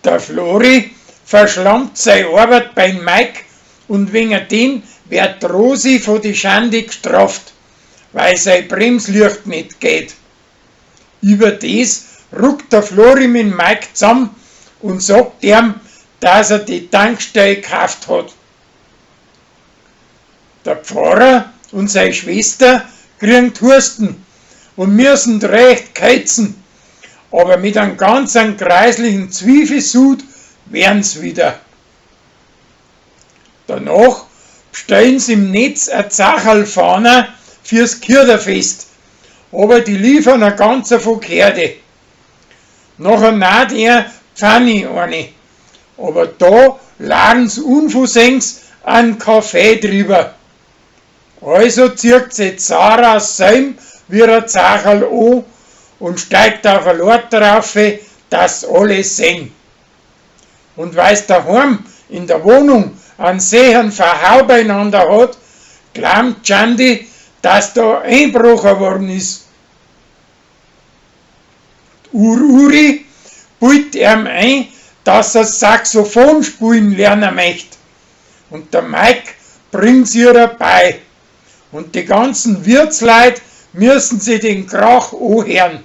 Der Flori verschlampt sei Arbeit beim Mike und wegen den wird Rosi von die Schande gestraft, weil sein Bremslicht nicht geht. Über das ruckt der Flori mit Mike zusammen und sagt ihm, dass er die Tankstelle gekauft hat. Der Pfarrer und seine Schwester kriegen Husten und müssen recht keizen, aber mit einem ganz kreislichen Zwiefelsud werden's wieder. Danach bestellen sie im Netz ein Zacherlfahner fürs Kirderfest, aber die liefern a ganz verkehrte. Nachher naht er Pfanne eine, aber da laden sie unversehens einen Kaffee drüber. Also zieht sie Zara Seim wie ein Zacherl an und steigt auf ein Leiter rauf, dass alle sehen. Und weil's daheim in der Wohnung einen sehen Verhau beieinander hat, glaubt Chandi, dass da einbrochen worden ist. Ur-Uri bildet ihm ein, dass er Saxophon spielen lernen möchte. Und der Mike bringt's ihr bei. Und die ganzen Wirtsleit müssen sich den Krach anhören.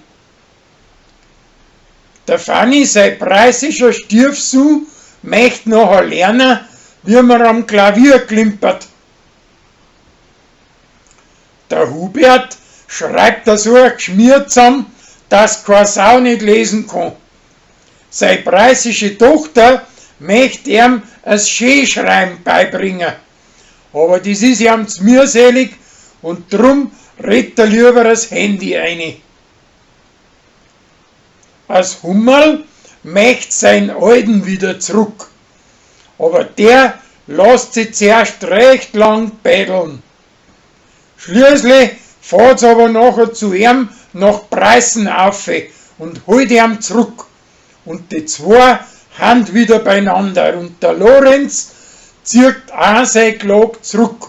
Der Fanny, sein preußischer Stiefsohn, möchte nachher lernen, wie man am Klavier klimpert. Der Hubert schreibt da so ein Geschmier zusammen, dass keine Sau nicht lesen kann. Seine preußische Tochter möchte ihm das Schönschreiben beibringen. Aber das ist ihm zu mühselig und drum redet er lieber das Handy eine. Als Hummerl möchte sein Alten wieder zurück. Aber der lässt sich zuerst recht lang betteln. Schließlich fahrt's aber nachher zu ihm nach Preußen auf und holt ihn zurück. Und die zwei hand wieder beieinander und der Lorenz zieht auch sein Klag zurück.